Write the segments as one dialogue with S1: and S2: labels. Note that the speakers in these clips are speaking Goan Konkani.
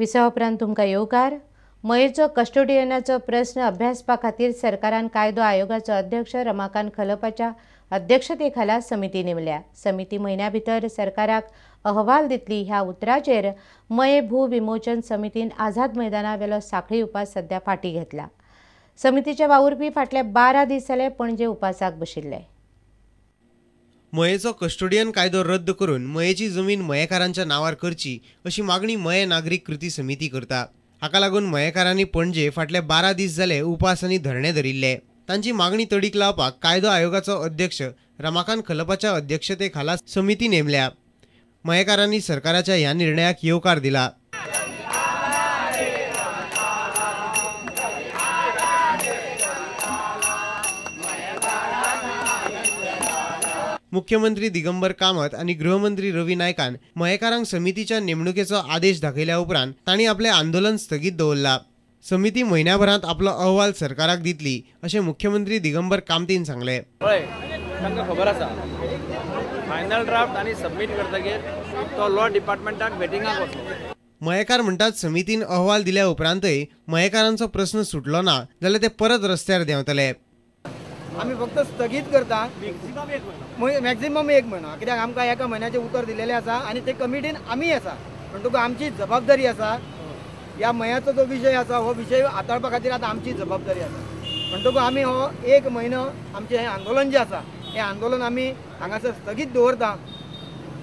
S1: विसवा उपरांत तुमकां येवकार. मयेचो कस्टोडियनाचो प्रस्न अभ्यासपा खातीर सरकारान कायदो आयोगाचो अध्यक्ष रमाकांत खलपाच्या अध्यक्षतेखाला समिती नेमल्या. समिती म्हयन्या भितर सरकाराक अहवाल दितली ह्या उतराचेर मये भू विमोचन समितीन आझाद मैदानावेलो साखळी उपास सध्या फाटीं घेतला. समितीचे वावुरपी फाटले 12 दीस जाले पणजे उपासाक बशिल्ले.
S2: मयेचो कस्टोडियन कायदो रद्द करून मयेची जमीन मयेकारांच्या नांवार करची अशी मागणी मये नागरीक कृती समिती करता. हाका लागून मयेकारांनी पणजे फाटले 12 दीस जाले उपास आनी धरणे धरिल्ले. तांची मागणी तडीक लावपाक कायदो आयोगाचो अध्यक्ष रमाकांत खलपाच्या अध्यक्षते खाला समिती नेमल्या. मयेकारांनी सरकाराच्या ह्या निर्णयाक येवकार दिला. मुख्यमंत्री दिगंबर कामत आनी गृहमंत्री रवी नायकान मयेकारांक समितीच्या नेमणुकेचो आदेश दाखयल्या उपरांत तांणी आपलें आंदोलन स्थगीत दवरलां. समिती म्हयन्याभरांत आपलो अहवाल सरकाराक दितली अशें मुख्यमंत्री दिगंबर कामतीन सांगलें.
S3: पळय तांकां खबर आसा फायनल ड्राफ्ट आनी सबमीट करतकीर तो लॉ डिपार्टमेंटाक वेटिंगाक वतलो.
S2: मयेकार म्हणटात समितीन अहवाल दिल्या उपरांतय मयेकारांचो प्रस्न सुटलो ना जाल्यार ते परत रस्त्यार देंवतले.
S4: आमी फक्त स्थगीत करता मॅक्झिमम 1 म्हयनो, कित्याक आमकां एका म्हयन्याचें उतर दिलेलें आसा आनी ते कमिटीन आमी आसा म्हणटकूच आमची जबाबदारी आसा. ह्या मयाचो जो विशय आसा हो विशय हाताळपा खातीर आतां आमची जबाबदारी आसा म्हणटकूच आमी हो 1 म्हयनो आमचें हें आंदोलन जें आसा हें आंदोलन आमी हांगासर स्थगीत दवरता.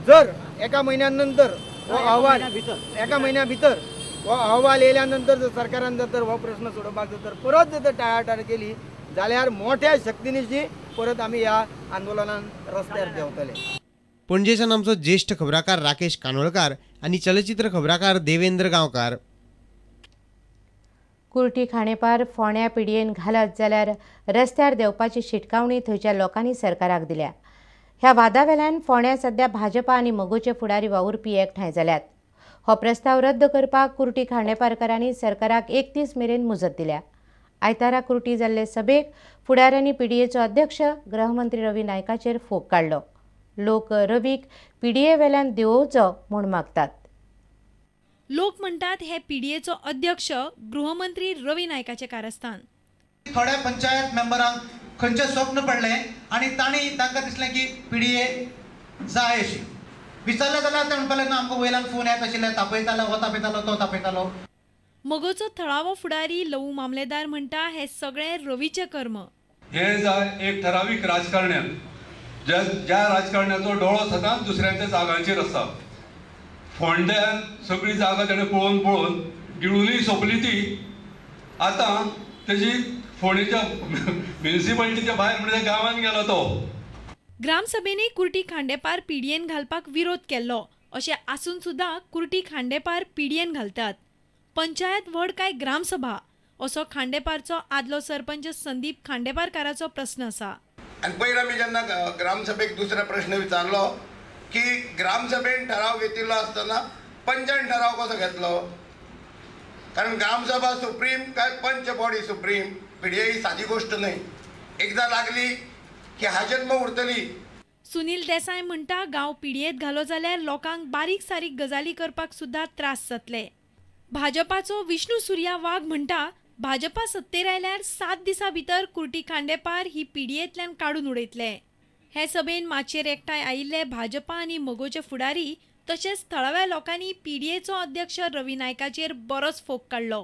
S4: जर एका म्हयन्या नंतर हो अहवाल एका म्हयन्या भितर हो अहवाल येयल्या नंतर जर सरकारान जर तर हो प्रश्न सोडोवपाक जर तर परत जर तर टाळाटाळ केली जाल्यार मोठ्या शक्तीनिशी परत आमी ह्या आंदोलनान रस्त्यार देंवतले.
S2: पणजेच्यान आमचो ज्येष्ठ खबराकार राकेश कानोळकार आनी चलचित्र खबराकार देवेंद्र गांवकार.
S1: कुर्टी खांडेपार फोंड्या पिडयेन घालत जाल्यार रस्त्यार देंवपाची शिटकावणी थंयच्या लोकांनी सरकाराक दिल्या. ह्या वादावेल्यान फोंड्या सध्या भाजपा आनी मगोचे फुडारी वावुरपी एकठांय जाल्यात. हो प्रस्ताव रद्द करपाक कुर्टी खांडेपारकारांनी सरकाराक 31 मेरेन मुजत दिल्या. आयतारा कुर्टी जाल्ले सभेक फुडाऱ्यांनी पीडीएचो अध्यक्ष गृहमंत्री रवी नायकाचेर फोग काडलो. लोक रवीक पीडीए वेल्यान देंवोवचो म्हूण मागतात.
S5: लोक म्हणटात हे पीडीएचो अध्यक्ष गृहमंत्री रवी नायकाचे कारस्थान.
S6: थोड्या पंचायत मेंबरांक खंयचें स्वप्न पडलें आनी तांणी तांकां दिसलें की पीडीए जाय अशी विचारलें जाल्यार ते म्हणपाक ना आमकां वयल्यान फोन येत आशिल्ले, तापयतालो, हो तापयतालो, तो तापयतालो.
S5: मगोचो थळावो फुडारी लवू मामलेदार म्हणटा हे सगळे रवीचे कर्म.
S7: हे जाय एक ठरावीक राजकारण्यान ज्या राजकारण्याचो डोळो सदांच दुसऱ्यांच्या जागांचेर आसा. फोंड्यान सगळी जागा तेणें पळोवन पळोवन गिळूनय सोंपली ती. आतां तेजी फोंडेच्या म्युनिसिपालिटीच्या भायर म्हणजे गांवान गेलो तो.
S5: ग्रामसभेने कुर्टी खांडेपार पीडीएन घालपाक विरोध केल्लो अशें आसून सुद्दां कुर्टी खांडेपार पीडीएन घालतात. पंचायत व्हड काय ग्रामसभा असो खांडेपारचो आदलो सरपंच संदीप खांडेपारकाराचो प्रस्न आसा.
S8: आनी पयर आमी जेन्ना ग्रामसभेक दुसरो प्रश्न विचारलो की ग्रामसभेन ठराव घेतिल्लो आसतना पंचान ठराव कसो घेतलो, कारण ग्रामसभा सुप्रीम काय पंच बॉडी सुप्रीम? पीडीए ही सादी गोष्ट न्हय, एकदां लागली की हाजन्म उरतली.
S5: सुनील देसाय म्हणटा गांव पीडीएत घालो जाल्यार लोकांक बारीक सारीक गजाली करपाक सुद्दां त्रास जातले. भाजपाचो विष्णू सुर्या वाघ म्हणटा भाजपा सत्तेर आयल्यार 7 दिसां भितर कुर्टी खांडेपार ही पीडीएंतल्यान काडून उडयतले. हे सभेन माचयेर एकठांय आयिल्ले भाजपा आनी मगोचे फुडारी तशेंच थळाव्या लोकांनी पीडीएचो अध्यक्ष रवी नायकाचेर बरोच फोग काडलो.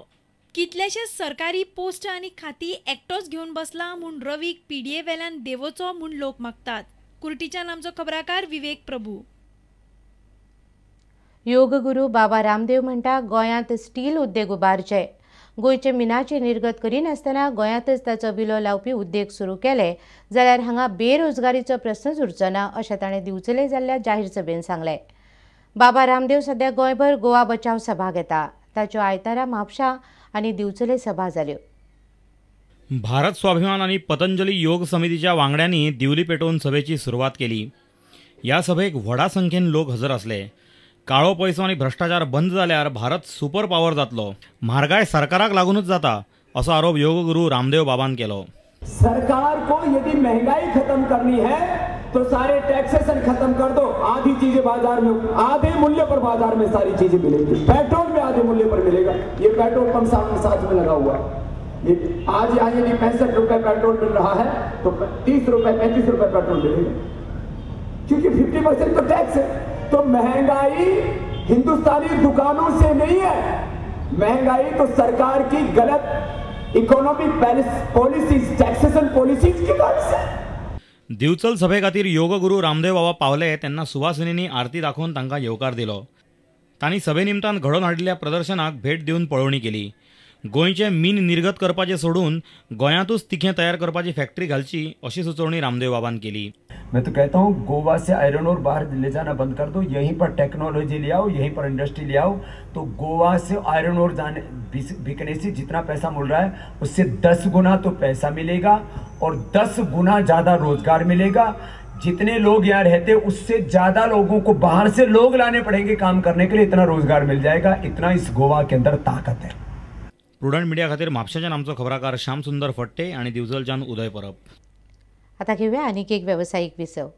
S5: कितलेशेच सरकारी पोस्ट आनी खाती एकटोच घेवन बसला म्हूण रवीक पीडीए वेल्यान देंवोवचो म्हूण लोक मागतात. कुर्टीच्यान आमचो खबराकार विवेक प्रभू.
S1: योगगुरू बाबा रामदेव म्हणटा गोंयांत स्टील उद्देग उबारचे. गोंयचे मिनाची निर्गत करिनासतना गोंयांतच ताचो विलो लावपी उद्देग सुरू केले जाल्यार हांगा बेरोजगारीचो प्रस्नच उरचो ना अशें ताणें दिवचले जाल्ल्या जाहीर सभेन सांगलें. बाबा रामदेव सध्या गोंयभर गोवा बचाव सभा घेता. ताच्यो आयतारा म्हापशा आनी दिवचले सभा जाल्यो.
S9: भारत स्वाभिमान आनी पतंजली योग समितीच्या वांगड्यांनी दिवली पेटोवन सभेची सुरवात केली. ह्या सभेक व्हडा संख्येन लोक हजर आसले. काळो पैसो आनी भ्रष्टाचार बंद जाल्यार भारत सुपर पावर जातलो. म्हारगाय सरकाराक लागूनच जाता असो आरोप योगगुरू रामदेव बाबान केलो.
S10: सरकार को यदि महंगाई खत्म करनी है तो सारे टैक्सेशन खत्म कर दो, आधी चीजें बाजार में, आधे मूल्य पर बाजार में सारी चीजें मिलेंगी। पेट्रोल भी आधे मूल्य पर मिलेगा। ये पेट्रोल पंप साथ में लगा हुआ है। ये आज यहाँ यदि 65 रुपए पेट्रोल मिल रहा है तो 30 रुपए 35 रुपए पेट्रोल मिलेगा, क्योंकि 50% तो टैक्स है। तो महंगाई हिंदुस्तानी दुकानों से नहीं है, महंगाई तो सरकार की गलत economic policies, taxation policies K कारण से।
S9: दिवचल सभे खातीर योगगुरू रामदेव बाबा पावले तेन्ना सुवासिनींनी आरती दाखोवन तांकां येवकार दिलो। तांणी सभे निमतान घडोवन हाडिल्ल्या प्रदर्शनाक भेट दिवन पळोवणी केली। गोंयचें मीन निर्गत करपाचें सोडून गोंयांतूच तिखें तयार करपाची फॅक्टरी घालची अशी सुचोवणी रामदेव बाबान केली।
S10: मैं तो कहता हूँ गोवा से आयरन और बाहर ले जाना बंद कर दो, यहीं पर टेक्नोलॉजी ले आओ, यहीं पर इंडस्ट्री ले आओ। तो गोवा से आयरन और जाने बिकने से जितना पैसा मिल रहा है उससे 10 गुना तो पैसा मिलेगा और 10 गुना ज़्यादा रोजगार मिलेगा। जितने लोग यहाँ रहते उससे ज़्यादा लोगों को बाहर से लोग लाने पड़ेंगे काम करने के लिए, इतना रोजगार मिल जाएगा। इतना इस गोवा के अंदर ताकत है।
S9: प्रुडंट मिडिया खातीर म्हापशेंच्यान आमचो खबराकार श्यामसुंदर फट्टे आनी दिवचलच्यान उदय परब।
S1: आता घेऊया आणखी एक व्यावसायिक विसव।